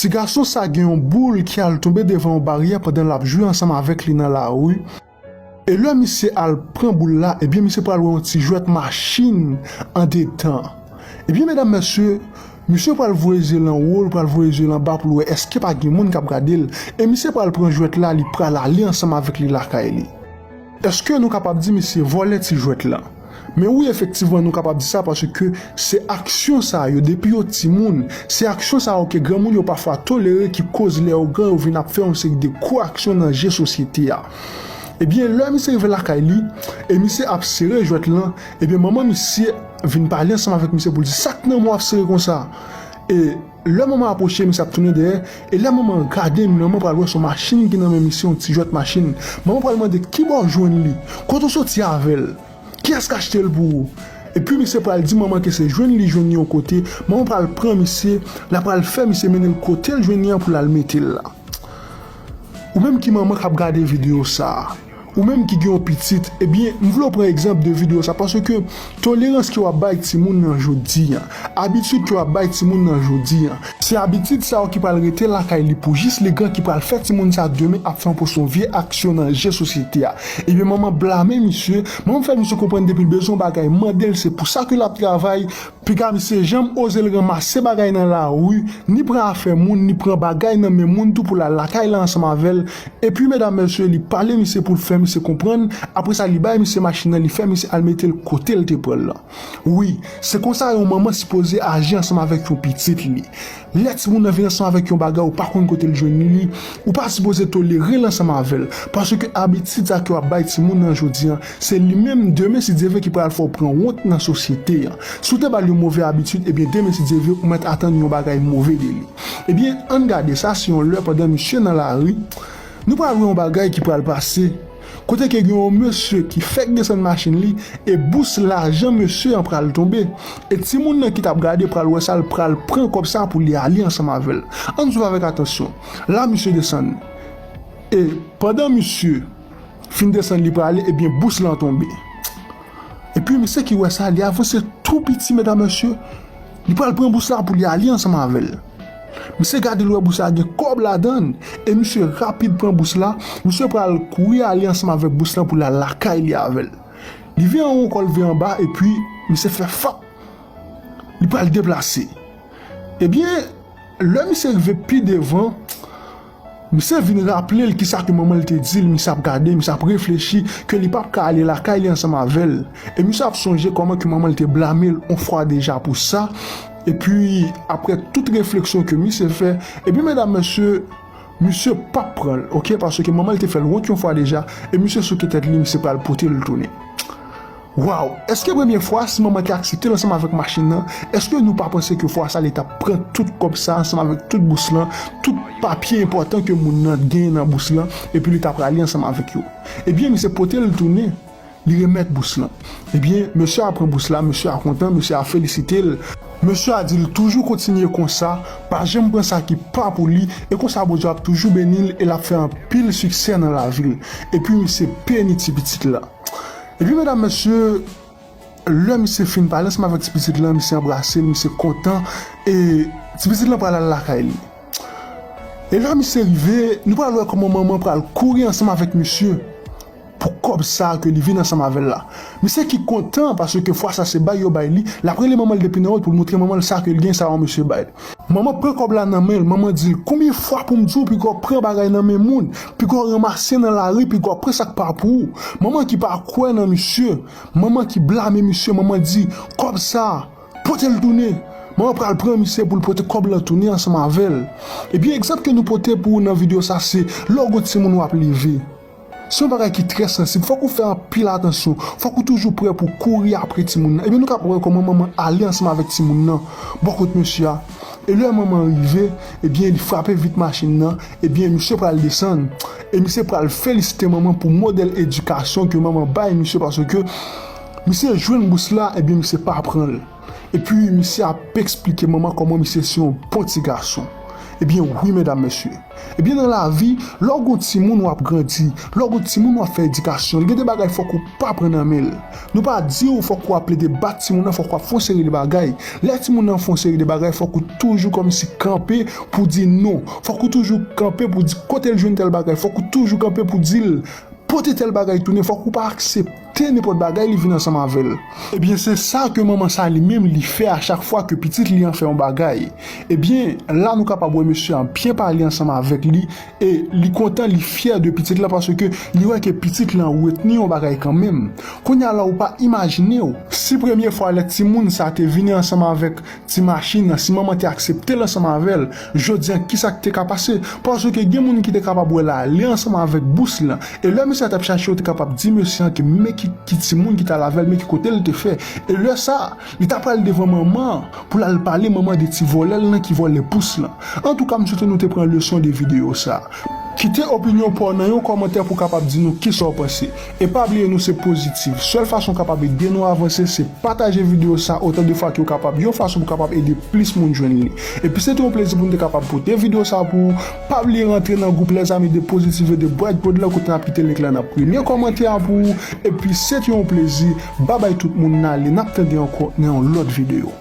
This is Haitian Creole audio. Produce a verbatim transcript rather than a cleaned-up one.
Ti gason sa gen yon boul ki al tonbe devan yon baryè pandan l ap jwe ansanm avèk li nan lari. E lè misye al pran boul la, ebyen misye pral wè yon ti jwèt machin andedan. Ebyen medam, mesye, misye pral voye zye l anwo, l pral voye zye l anba pou l wè èske pa gen moun k ap gade l. E misye pral pran jwèt la, li pral ale ansanm avèk li lakay li. Èske nou kapab di misye vòlè ti jwèt la? Men wi, efektivman, nou kapab di sa paske se aksyon sa yo, depi yo timoun, se aksyon sa yo ke granmoun yo pafwa tolere ki koz lè yo gran yo vin ap fè yon seri de gwo aksyon nan je sosyete a. Ebyen, lè misye rive lakay li, e misye ap sere jwèt lan, ebyen, manman misye vin pale ansanm avèk misye pou l di, "Sa k nan men w ap sere konsa?" E lè manman apwoche, misye ap tounen dèyè, e lè manman gade, manman pral wè se yon machin ki nan men misye, yon ti jwèt machin. Manman pral mande, "Kibò w jwenn li? Kote w soti avè l? Kiyès k achte l pou ou?" Epi misye pral di manman ke se jwenn li jwenn li yon kote, manman pral pran misye, l ap pral fè misye mennen l kote l jwenn li an pou l al mete l la. Ou menm ki manman k ap gade videyo sa a, ou menm ki gen yon pitit, ebyen, m vle w pran egzanp de videyo sa a, paske tolerans ke w ap bay timoun nan jodi a, abitid ke w ap bay timoun nan jodi a, se abitid sa yo ki pral rete lakay li pou jis legan ki pral fè timoun sa demen ap fè yon pòsyon vye aksyon nan je sosyete a. Ebyen, manman blame misye, manman fè misye konprann depi l bezwen yon bagay, mande l, se pou sa ke l ap travay. Piga misye janm oze l ranmase bagay nan lari, ni pran afè moun, ni pran bagay nan men moun tou pou l al lakay la ansanm avè l. Epi, medam, mesye, li pale misye pou l fè misye konprann. Apre sa, li bay misye machin nan, li fè misye al mete l kote l te pran l lan. Wi, se konsa yon manman sipoze aji ansanm avèk yon pitit li. Lè timoun nan vin ansanm avèk yon bagay, ou pa konn kote l jwenn li, ou pa sipoze tolere l ansanm avè l. Paske abitid sa ke w ap bay timoun nan jodi a, se li menm demen, si Dye vle, ki pral fè w pran wont nan sosyete a. Si w te ba l yon move abitid, ebyen, demen, si Dye vle, ou mèt atann yon bagay move de li. Ebyen, ann gade, sa se yon lè pandan misye nan lari, nou pral wè yon bagay ki pral pase. Kote ke gen yon mesye ki fèk desann machin li, e bous lajan mesye an pral tonbe. E timoun nan ki t ap gade pral wè sa, l pral pran kòb sa pou li ale ansanm avè l. Ann swiv avèk atansyon. La, misye desann. E pandan misye fin desann, li prale, ebyen, bous lan tonbe. Epi, misye ki wè sa, li avanse tou piti, medam, mesye. Li pral pran bous la pou li ale ansanm avè l. Misye gade, l wè bous la gen kòb ladan l. E misye rapid pran bous la. Misye pral kouri ale ansanm avèk bous la pou l al lakay li avè l. Li vin anwo, kò l vin anba, epi misye fè fap. Li pral deplase. Ebyen, lè misye rive pi devan, misye vin raple l kisa ke manman l te di l, misye ap gade, misye ap reflechi ke li p ap ka ale lakay li ansanm avè l. E misye ap sonje kòman ke manman l te blame l on fwa deja pou sa. Epi, apre tout refleksyon ke misye fè, epi medam, mesye, misye p ap pran l, oke, paske manman l te fè l wont yon fwa deja, e misye souke tèt li, misye pral pote l tounen. Waw! Èske premye fwa, si manman te aksepte l ansanm avèk machin nan, èske nou pa panse ke fwa sa li t ap pran tout kòb sa ansanm avèk tout bous lan, tout papye enpòtan ke moun nan genyen nan bous lan, epi li t ap prale ansanm avèk yo? Ebyen, misye pote l tounen, li remèt bous lan. Ebyen, mesye a pran bous la, mesye a kontan, mesye a felisite l. Mesye a di l toujou kontinye konsa, pa janm pran sa ki pa pou li, e konsa Bondye ap toujou beni l e l ap fè anpil siksè nan lavi l. Epi misye beni ti pitit la. Epi, medam, mesye, lè misye fin pale ansanm avèk ti pitit lan, misye anbrase l, misye kontan, e ti pitit lan pral al lakay li. E lè misye rive, nou pral wè kòman manman pral kouri ansanm avèk misye pou kòb sa ke li vin ansanm avè l la. Misye ki kontan paske fwa sa se bay yo bay li, l ap rele manman l depi nan wòt pou l montre manman l sa ke l gen, sa yon mesye bay. Manman pran kòb la nan men l, manman di l, "Konbyen fwa pou m di w, piga w pran bagay nan men moun, piga w ranmase nan lari, piga w pran sa k pa pou ou?" Manman ki pa kwè nan misye, manman ki blame misye, manman di, "Kòb sa, pote l tounen." Manman pral pran misye pou l pote kòb lan tounen ansanm avè l. Ebyen, egzanp ke nou pote pou ou nan videyo sa se, lè w gon timoun w ap leve, se yon bagay ki trè sansib. Fòk ou fè anpil atansyon. Fòk ou toujou prè pou kouri apre timoun nan. Ebyen, nou kapab wè kòman manman ale ansanm avèk timoun nan bò kot mesye a. E lè manman rive, ebyen, li frape vit machin nan. Ebyen, misye pral desann. E misye pral felisite manman pou modèl edikasyon ke manman bay misye, paske misye jwenn bous la, ebyen, misye pa pran l. Epi, misye ap eksplike manman kòman misye se yon bon ti gason. Ebyen wi, medam, mesye. Ebyen, nan lavi, lè w gon timoun w ap grandi, lè w gon timoun w ap fè edikasyon, l gen de bagay fòk ou pa pran nan men l. Nou pa di w fòk ou ap plede bat timoun nan, fòk w ap fè yon seri de bagay. Lè timoun nan fè yon seri de bagay, fòk ou toujou kòmsi kanpe pou di non. Fòk ou toujou kanpe pou di kote l jwenn tèl bagay. Fòk ou toujou kanpe pou di l pote tèl bagay tounen. Fòk ou pa aksepte nenpòt bagay li vin ansanm avè l. Ebyen, se sa ke manman sa li menm li fè a chak fwa ke pitit li an fè yon bagay. Ebyen, la nou kapab wè mesye an byen pale ansanm avèk li, e li kontan, li fyè de pitit lan paske li wè ke pitit lan retni yon bagay kanmenm. Kounye a la, ou pa imajine w si premye fwa lè timoun sa te vini ansanm avèk ti machin nan, si manman te aksepte l ansanm avè l, jodi a kisa k te ka pase? Paske gen moun ki te kapab wè l ale ansanm avèk bous lan. E lè mesye a t ap chache, yo te kapab di mesye an ke men ki, ki timoun ki t al avè l, men ki kote l te fè. E lè sa, li ta pral devan manman an pou l al pale manman de ti vòlè l lan ki vòlè bous lan. Antouka, m swete nou te pran leson de videyo sa. Kite opinyon pa w nan yon kòmantè pou w kapab di nou kisa w panse. E pa bliye, nou se pozitif. Sèl fason w kapab ede nou avanse se pataje videyo sa otan de fwa ke w kapab, yon fason pou w kapab ede plis moun jwenn li. Epi se te yon plezi pou n te kapab pote videyo sa pou ou. Pa bliye rantre nan gwoup Lèzami de Pozitif e de Bright Pod lan kote n ap kite link lan nan premye kòmantè a pou ou. Epi se te yon plezi. Babay tout moun, n ale, n ap tande ankò nan yon lòt videyo.